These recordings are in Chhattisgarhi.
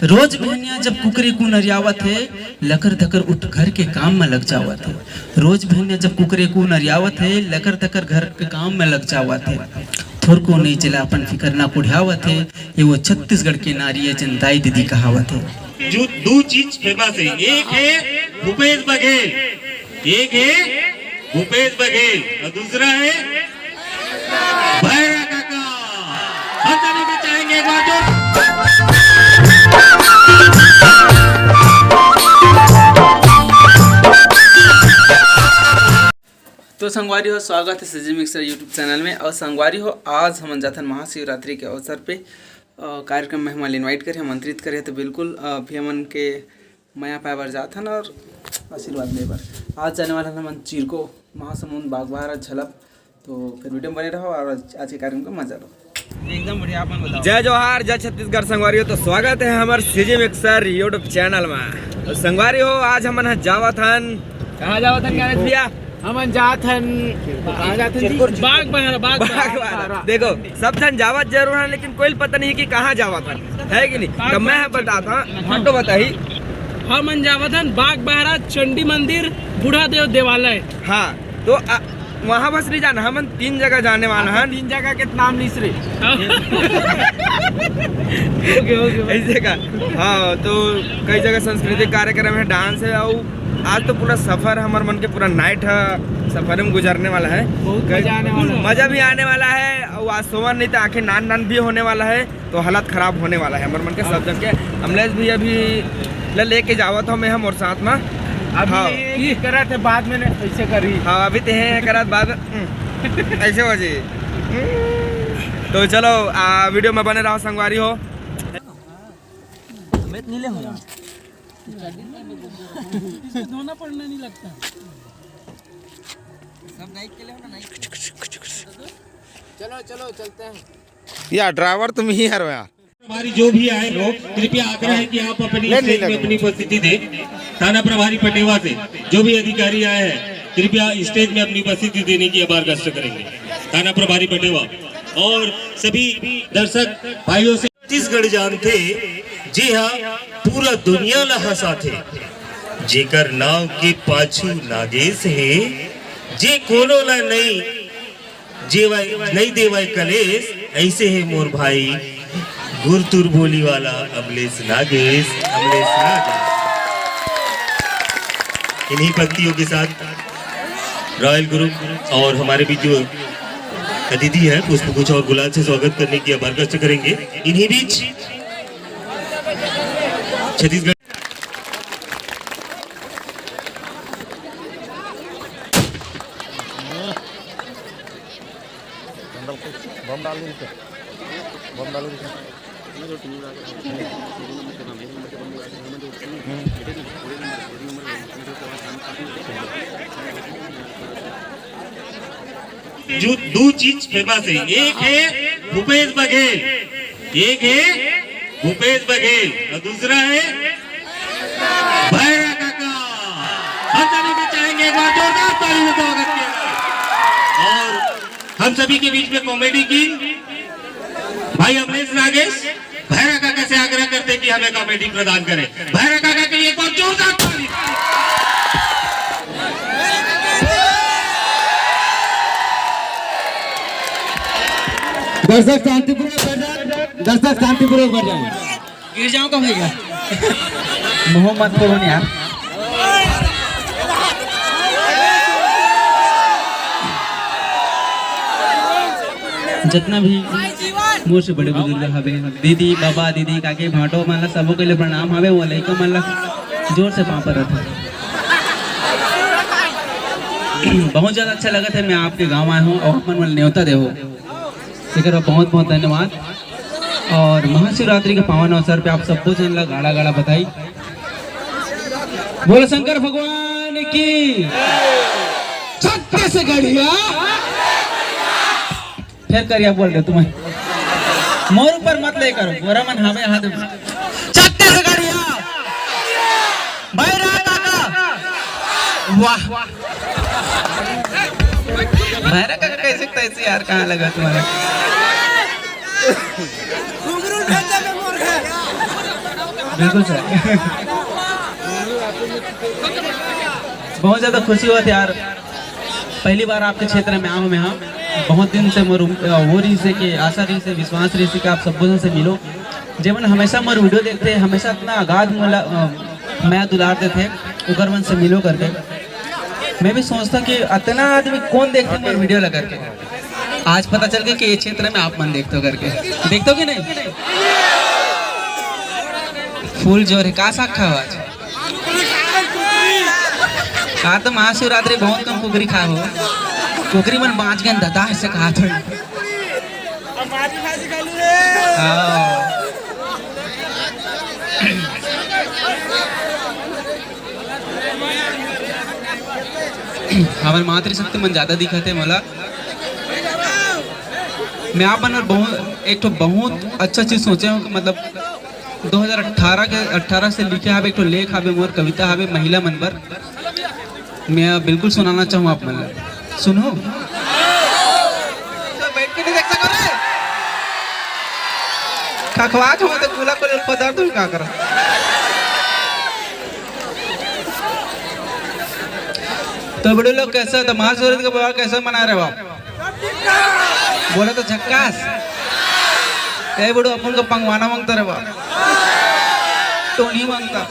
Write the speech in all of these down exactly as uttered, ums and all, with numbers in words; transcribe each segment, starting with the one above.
रोज बहनिया जब कुकरे कू नरियावत हे, लकर धकर उठ घर के काम में लग जावत हे। रोज बहनिया जब कुकरे कू नरियावत हे, लकर धकर घर के काम में लग जावत हे। थोरको नहीं चला अपन फिकर ना कुढ़ियावत हे, ये वो छत्तीसगढ़ के नारी है जनताई दीदी कहावत हे। जो दो चीज फेमस है, एक है भूपेश बघेल, एक है भूपेश बघेल और दूसरा है भैरा काका। हम सभी को चाहेंगे एक बार जोर। तो संगवारी हो, स्वागत है सीजी मिक्सर YouTube चैनल में। और संगवारी हो, आज हमन जाथन महाशिवरात्रि के अवसर पे, अ, कार्यक्रम में हमन इनवाइट करे, आमंत्रित करे, तो बिल्कुल, अ, अभी हमन के मया पाए बर जाथन और आशीर्वाद ले बर। आज जाने वाला हमन चिरको, महासमुंद, बागबाहरा, झलप। तो फिर वीडियो में बने रहो और आज के कार्यक्रम का मजा लो। एकदम बढ़िया, आप मन बताओ। जय जोहार, जय छत्तीसगढ़ संगवारी हो। तो स्वागत है हमारे सीजी मिक्सर YouTube चैनल में। तो संगवारी हो, आज हमन ह जावत हन, कहाँ जावत हन ज्ञानेश भैया? हमन जात हन, कहाँ जात हन जी? बागबाहरा, बाग बागबाहरा। देखो, सब झन जावत जरूर है, लेकिन कोई पता नहीं कि कहाँ जावत है, है कि नहीं? तो मैं बताता हूँ, हम तो बताही। हमन जावत हन बागबाहरा, चंडी मंदिर, बूढ़ा देव देवालय। हाँ, तो अ, वहाँ बस नहीं जाना, हमन तीन जगह जाने वाला हन। तीन जगह के नाम लिस रे। ओके, ओके, भाई। ऐसे का? हाँ, तो कई जगह सांस्कृतिक कार्यक्रम है, डांस है, और आज तो पूरा सफर, हमर मन के पूरा नाइट है, सफर में गुजरने वाला है। बहुत मजा आने वाला है। मजा भी आने वाला है, और आज सोवन नहीं तो आंखें नान नान भी होने वाला है, तो हालत खराब होने वाला है हमर मन के सब जन के। अमलेश भी अभी ले लेके जावत हो मैं हम और साथ में। अभी हाँ। ये करत है, बाद में नहीं, ऐसे करी। हाँ, अभी ते हैं करत, बाद में, हम्म, ऐसे हो जी। हम्म। तो चलो, आ, वीडियो में बने रहो संगवारी हो। मैं तो नहीं ले हूँ यार। इसको धोना पड़ना नहीं लगता। सब नाइक के ले हो ना, नाइक। चलो, चलो, चलते हैं। यार, ड्राइवर तुम ही यार, यार। प्रभारी जो भी आए हो, कृपया आग्रह है कि आप अपनी स्टेज में अपनी उपस्थिति दें। थाना प्रभारी पटेवा से जो भी अधिकारी आए हैं, कृपया स्टेज में अपनी उपस्थिति देने की आभार व्यक्त करेंगे। थाना प्रभारी पटेवा और सभी दर्शक भाइयों से। छत्तीसगढ़ जानथे, जे हा पूरा दुनिया ला हंसाथे, जेकर नाव के पाछू नागेश हे, जे कोनो ला नई जेवय, नई देवय कलेश, ऐसे है मोर भाई गुरतुर बोली वाला अमलेश नागेश, अमलेश नागेश। इन्हीं पंक्तियों के साथ रॉयल ग्रुप और हमारे बीच जो अतिथि हैं, पुष्पगुच्छ और गुलाल से स्वागत करने की आभार व्यक्त करेंगे। इन्हीं बीच छत्तीसगढ़ बम डाल दे, बम डाल दे। जो दो चीज फेमस है, एक है भूपेश बघेल, एक है भूपेश बघेल और दूसरा है भैरा काका। हम सभी को चाहेंगे एक बार जोरदार ताली से स्वागत किया जाए। और हम सभी के बीच में कॉमेडी किंग भाई अमलेश नागेश भैरा काका से आग्रह करते हैं कि हमें कॉमेडी प्रदान करें। भैरा काका के लिए एक बार जोरदार ताली। दर्शक शांतिपूर्वक बैठ जाए, दर्शक शांतिपूर्वक बैठ जाए। गिर जाऊं का भैया? मुंह मत खोलो यार। जितना भी मोर से बड़े बुजुर्ग हवे, दीदी, बाबा, दीदी, काकी, भांटो मन ला सबो के लिए प्रणाम हवे। वो लइका मन ला जोर से पाँव परत हवे। बहुत ज्यादा अच्छा लगत है, मैं आपके गांव आया हूँ और आप मन मोला नेवता दे हो, तेकर बहुत बहुत धन्यवाद। और महाशिवरात्रि के पावन अवसर पे आप सबको जन ला गाड़ा गाड़ा बधाई। बोलो शंकर भगवान की। छत्तीसगढ़िया। फिर करिया बोल दे तुम्हें। मोर ऊपर मत ले करो, मोरा मन हमें हाथ में। छत्तीसगढ़िया। भैरा काका। वाह। भैरा काका कैसे तैसे यार, कहाँ लगा तुम्हारा? घुंघरू भेजा में मोर है। बिल्कुल सर। बहुत ज्यादा खुशी होत हे यार, पहली बार आपके क्षेत्र में आए हँव मैं। हाँ, बहुत दिन से मोर उम-, वो रहिस हे कि आशा रहिस हे, विश्वास रहिस हे कि आप सब झन से मिलों। जेमन हमेशा मोर video देखथे, हमेशा इतना अगाध मोला, अ, मया दुलार देथे, ओकर मन से मिलों करके। मैं भी सोचथँव कि अतना आदमी कोन देखथे मोर video ला करके। आज पता चल गे कि ये क्षेत्र में आप मन देखथव करके। देखथव कि नहीं? Full जोर हे। का साग खाव आज? आज तो महाशिवरात्रि, बहुत कम कुकरी खाय हो। कुकरी मन बाँच गेन ददा, अइसे कहत हों। हाँ। हमर मातृशक्ति मन ज्यादा दिखत हे मोला। मैं आप मन बर बहुत, एक ठो बहुत अच्छा चीज सोचे हँव कि मतलब दो हज़ार अठारह के, अठारह से लिखे हवे, एक ठो लेख हवे मोर, कविता हवे महिला मन बर। मैं बिल्कुल सुनाना चाहूँ आप मन ला। सुनहू? तो बैठ के नहीं देख सको रे? खखवात हो तो कूला कूला पदार्थ में का करा? तो बड़े लोग, कैसा था महाशिवरात्रि का त्योहार, कैसा मना रहे हो आप? बोला तो झक्कास। ए बड़ू, अपन को पंगवाना मांगता रे बाप, टोनी मांगता।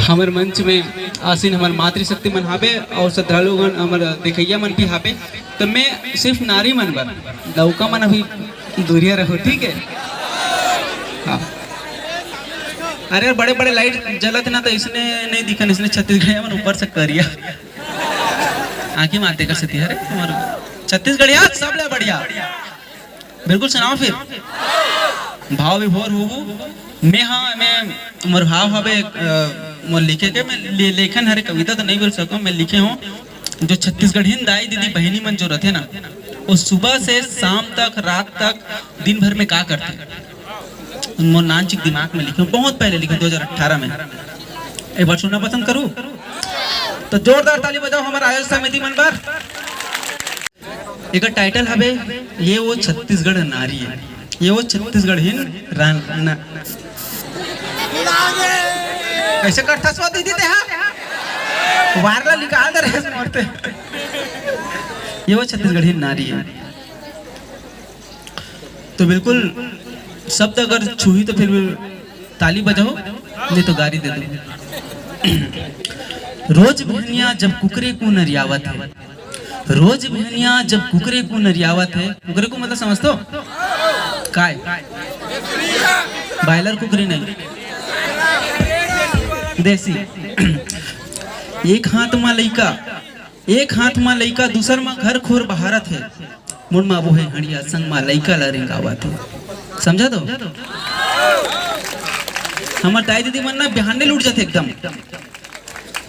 हमर मंच में आसीन हमर मातृशक्ति मन हाबे और श्रद्धालुगण, हमर देखइया मन भी हाबे। तो मैं सिर्फ नारी मन बर, लौका मन अभी दूरिया रहो, ठीक है? हाँ। अरे, बड़े बड़े लाइट जलत ना, तो इसने नहीं दिखन, इसने छत्तीसगढ़िया मन ऊपर से करिया आंखी मारते कर सकती है। अरे, तुम्हारा छत्तीसगढ़िया सबले बढ़िया। बिल्कुल सुनाओ फिर। भाव विभोर हो। मैं, हाँ, मैं, मोर भाव हवे, अ, मोर लिखे के, मैं ले-, लेखन हरे, कविता तो नहीं बोल सकूं, मैं लिखे हूँ, जो छत्तीसगढ़िन दाई दीदी बहिनी मन जो रहते ना, वो सुबह से शाम तक, रात तक, दिन भर में का करते, मोर नानचिक दिमाग में लिखे हूँ, बहुत पहले लिखे, दो हज़ार अठारह में। एक बार सुनना पसंद करूँ तो जोरदार ताली बजाओ हमारा आयोजन समिति मन बर। एकर टाइटल हवे, ये वो छत्तीसगढ़ नारी है, ये वो छत्तीसगढ़िन रान-, ना-, कैसे करथस वो दीदी ते हा? वार ला निकाल दे रहे हैं मोर ते। ये वो छत्तीसगढ़िन नारी है। तो बिल्कुल शब्द अगर छूही तो फिर भी ताली बजाओ, नहीं तो गारी दे दो। रोज बिहनिया जब कुकरे को नरियावत है, रोज बिहनिया जब कुकरे को नरियावत है, कुकरे को मतलब समझ तो? काय? बॉयलर कुकरी नहीं, देसी। एक हाथ मा लइका, एक हाथ मा लइका, दूसर मा घर खोर बहारत है। मुड़ मा बोहे हड़िया, संग मा लइका ला रेंगावत है। समझा तो? हमर दाई दीदी मन ना बिहाने लूट जाते एकदम।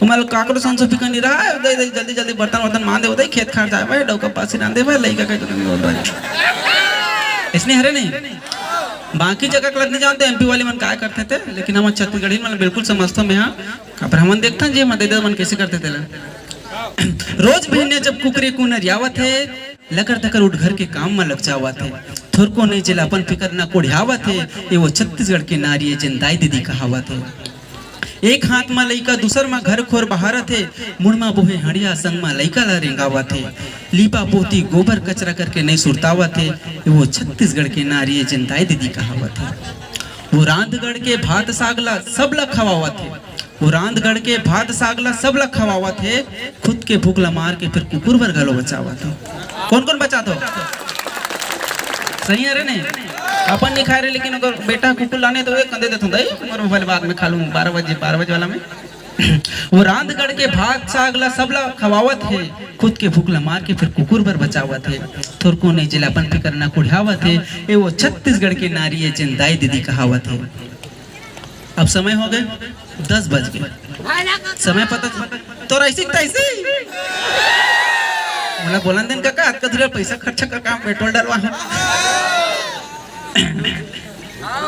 ओमन काकरो संसो फिकर नहीं रहा, दे, दे, जल्दी, जल्दी बर्तन वर्तन मांज दे, दे, खेत खार जाए भाई, डौका पासी रांधे भाई, लइका का एकदम बोल रहा है। इसने हरे नहीं। बाकी जगह के लग नहीं जानते, एमपी वाले मन काय करते थे, लेकिन हम छत्तीसगढ़ी मन बिल्कुल समझते हैं यहाँ। अब हमन देखते हैं जी, हम दे, दे, मन कैसे करते थे ला। रोज बिहनिया जब कुकरी कुनरियावत है, लकर धकर उठ घर के काम म लग जावत है। थोरको नहीं जेला अपन फिकर न कोढ़ियावत है, ये वो छत्तीसगढ़ के नारी है, जेन दाई दीदी कहावत है। एक हाथ म लइका, दूसर म घर खोर बहारत है, मुड़ म बोहे हड़िया, संग म लइका ला रेंगावत है। लीपा पोती, गोबर कचरा करके नहीं सुरतावत है, ये वो छत्तीसगढ़ के नारी है, जेन दाई दीदी कहावत है। वो रांधगढ़ के भात साग ला सब ला खवावत है। वो रांधगढ़ के भात साग ला सब ला खवावत हे, खुद के भूख ला मार के फिर कुकुर बर घलो बचावत हे। कौन कौन बचात हो? सही है रे नहीं? अपन नहीं खाए रहे, लेकिन अगर बेटा कुकुर लाने तो एक दे देता हूँ, दाई, मोर मोबाइल बाद में खा लूँ, बारह बजे, बारह बजे वाला में। वो रांधगढ़ के भात साग ला सब ला खवावत हे, खुद के भूख ला मार के फिर कुकुर बर बचावत हे। थोरको नहीं जिला अपन फिकर ना कुढ़ावत हे, ए वो छत्तीसगढ़ के नारी है, जेन दाई दीदी कहावत हे। अब समय हो गए, दस बज गए। समय पता तोर ऐसी तैसी। मोला बोलन दिन काका, अतका दूर पैसा खर्चा कर काम पेट्रोल डलवा।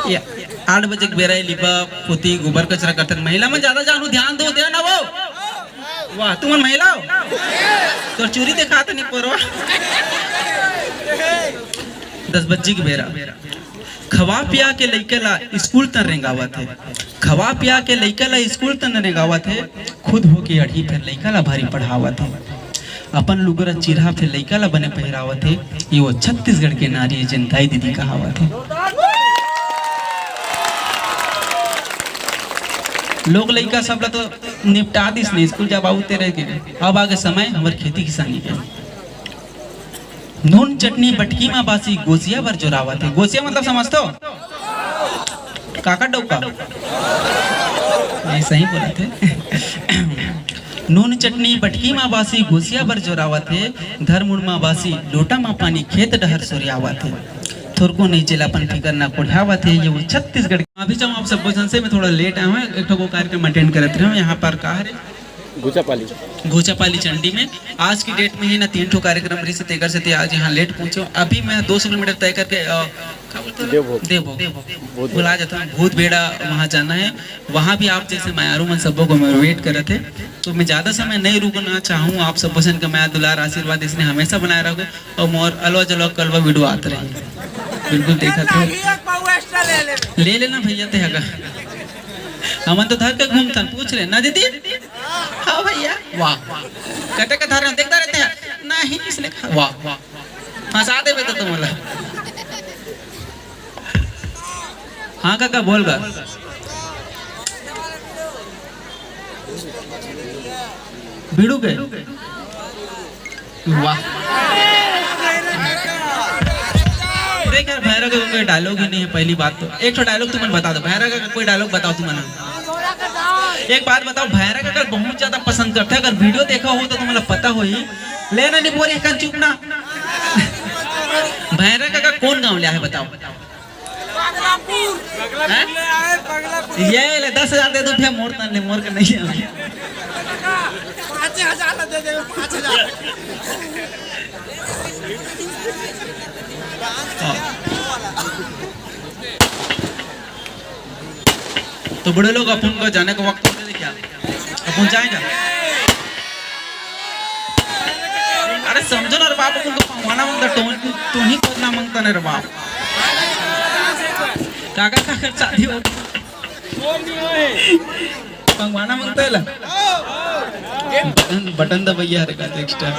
या, आठ बजे के बेरा लिपा पोती गोबर कचरा करथन। महिला मन ज्यादा जानू ध्यान दो, दे ना वो। वाह, तुमन महिला हो? तोर चूरी दिखात नहीं परवा। दस बज्जी के बेरा। खवा पिया के लइका ला स्कूल तन रेंगावत हे। खवा पिया के लइका ला स्कूल तन रेंगावत हे। खुद होके अड़ही फेर लइका ला भारी पढ़ावत हे। अपन लुगरा चिरहा फेर लइका ला बने पहिरावत हे। ये वो छत्तीसगढ़ के नारी हे, जेन दाई दीदी कहावत हे। लोग लइका सब ला तो निपटा दिस ने, स्कूल जा बाबू तेरे के। अब आगे समय हमर खेती किसानी के। नून चटनी बटकी मा बासी, गोसिया बर जोरावत हे। गोसिया मतलब समझथो? काका डौका? नहीं, सही बोलत हे। नून चटनी बटकी मा बासी, गोसिया बर जोरावत हे। धरमुड़ मा बासी, लोटा मा पानी, खेत डहर सोरियावत हे। थोरको नहीं चेला अपन फिकर ना कोढ़ियावत हे। ये वो छत्तीसगढ़। अभी जाऊँ आप सबको झन से, मैं थोड़ा लेट आया हूँ, एक ठो को कार्यक्रम अटेंड करत रहे हूँ यहाँ पर। कहाँ रे? घुचापाली। घुचापाली चंडी में आज की डेट में ही ना तीन ठो कार्यक्रम रहिस, तेकर सेती आज यहाँ लेट पहुँचे हूँ। अभी मैं दो सौ किलोमीटर तय करके, अ, का बोलते हैं? देवभोग। देवभोग। भूत भुला जाता हूँ, भूत बेड़ा वहाँ जाना है। वहाँ भी आप जैसे मयारू मन सबो को मैं वेट करत हे, तो मैं ज़्यादा समय नहीं रुकना चाहूँ। आप सबो झन का मया दुलार आशीर्वाद इसने हमेशा बनाए रखो और मोर अलवा जलवा कलवा वीडियो आत रही। बिल्कुल देखत हो। ले लेना भैया ते हगा। हमन तो धर के घूमथन, पूछ ले ना दीदी। हाँ भैया, वाह। कटे का धर रहे, देखता रहते हैं। नहीं, इसने कहा, वाह, वाह। हंसा देबे तो तुम बोला। हाँ काका, बोल गा। बीड़ू के? वाह। देख यार, भैरा का कोई डायलॉग ही नहीं है। पहली बात तो एक ठो डायलॉग तुमन बता दो, भैरा का कोई डायलॉग बताओ तुमन। एक बात बताओ, भैरा का अगर बहुत ज्यादा पसंद करते, अगर वीडियो देखा हो तो तुम्हें पता हो ही। लेना नहीं बोले, कान चुप ना। भैरा का कौन गाँव लिया है बताओ? हैं? ये ले, दस हजार दे दो भैया, मोर तन ले, मोर का नहीं है। पाँच हजार दे दे, पाँच हजार। हाँ। तो बूढ़े लोग, अपन को जाने का वक्त हो गया क्या? अपन जाएगा? अरे समझो ना रे बाप, अपन को पंगवाना मांगता, टोन-, टोनी खोजना मांगता ना रे बाप। काका, काका, शादी हो गई। पंगवाना मांगता है ला। बटन, बटन दबैया रे का, एक्स्ट्रा।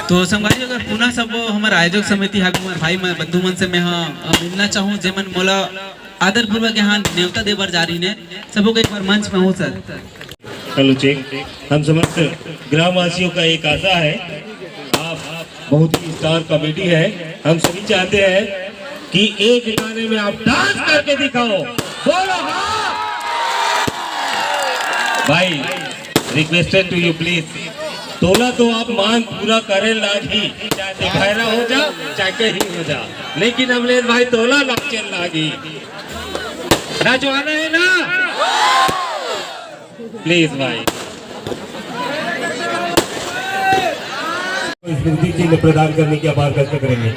तो संगवारी, अगर पुनः सब हमर आयोजक समिति, हमारे भाई मन, बंधु मन से मैं, हाँ, मिलना चाहूँ, जेमन मोला आदरपूर्वक यहाँ नेवता दे बर जा रही ने, सबो को एक बार मंच में हो सर। Hello cheque. हम समस्त ग्रामवासियों का एक आशा है, आप बहुत ही स्टार कॉमेडी है, हम सभी चाहते हैं कि एक गाने में आप डांस करके दिखाओ। बोलो हाँ। भाई, requested to you please, तोला तो आप मांग पूरा करे लागी, चाहे तो भैरा हो जा, चाहे कहीं हो जा, लेकिन अमलेश भाई तोला नाचे लागी। नचवाना है ना? प्लीज भाई। स्मृति चिन्ह प्रदान करने की आभार व्यक्त करेंगे।